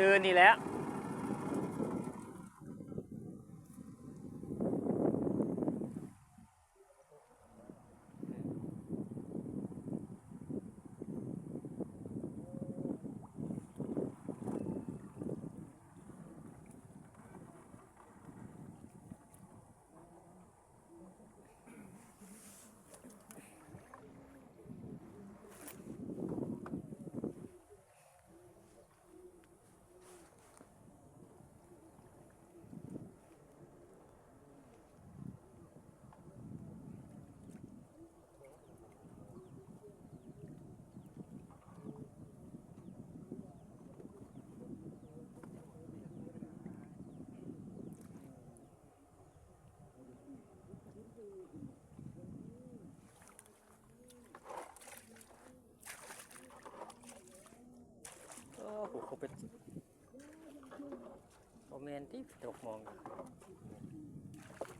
ຊື່ນີ້ແຫຼະ. ໂອ້ ຜູ້ຄົນເປັນ ບໍ່ແມ່ນຕິ ຕົກມອງ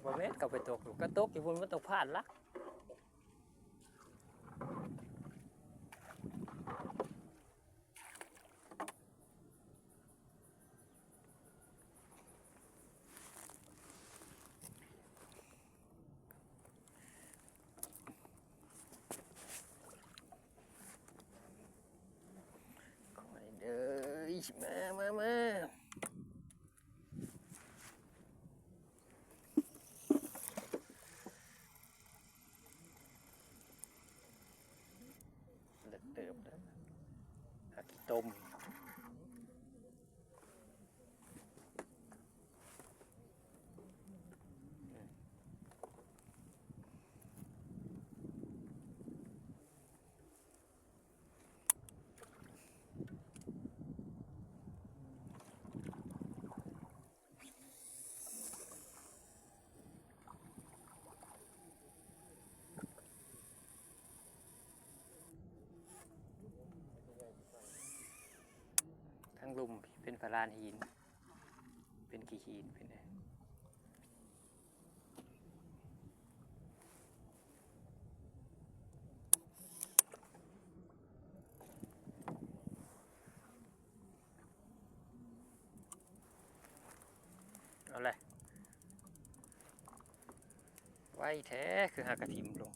ບໍ່ແມ່ນ ເຂົາໄປຕົກຢູ່ ກະຕົກຢູ່ພຸ້ນ ມັນຕ້ອງຜ່ານລະ. ຂ້ອຍເດີ ມາ ມາ ມາ. ເລິກເຕີບເດີ ຜັກຂີ້ຕົມ. ທາງລຸ່ມເປັນພະລານຫີນ ເປັນຂີ້ຫີນ ເປັນ ເອົາແຫຼະ ໄວແທ້ ຄືຫາກະຖິ້ມລົງ.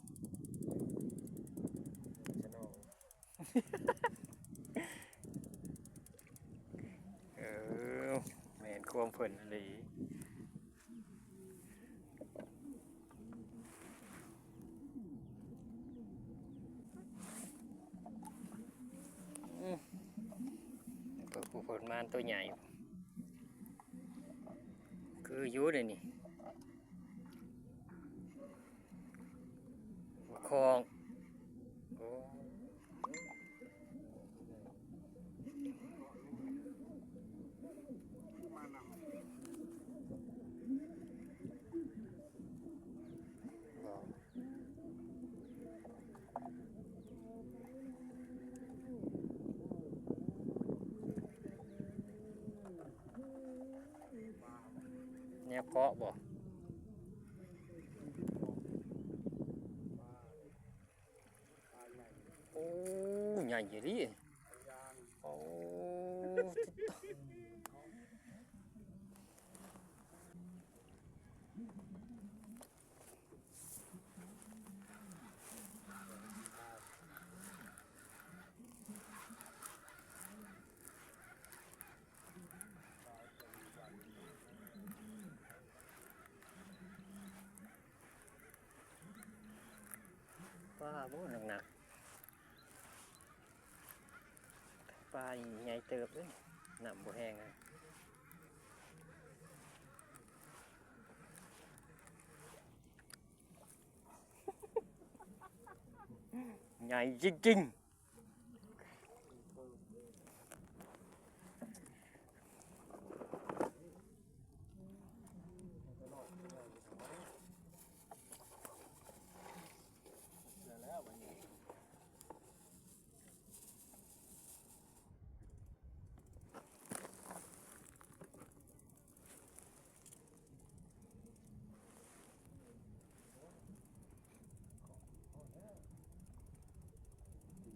ເອີ ແມ່ນຄວາມເພິ່ນອີ່ຫຼີ. ອືມ ເບິ່ງຜູ້ເພິ່ນມາໂຕໃຫຍ່ ຄືຢູ່ເດນີ້ ຂອງ ໂອ້. ແນວເກາະບໍ່? ໂອ້ ໃຫຍ່ອີ່ຫຼີ ໂອ້. ປາບໍ່ ໜັກໆ ປານີ້ໃຫຍ່ເຕີບເດ້ ນ້ຳບໍ່ແຮງ ໃຫຍ່ຈິງໆ. ອື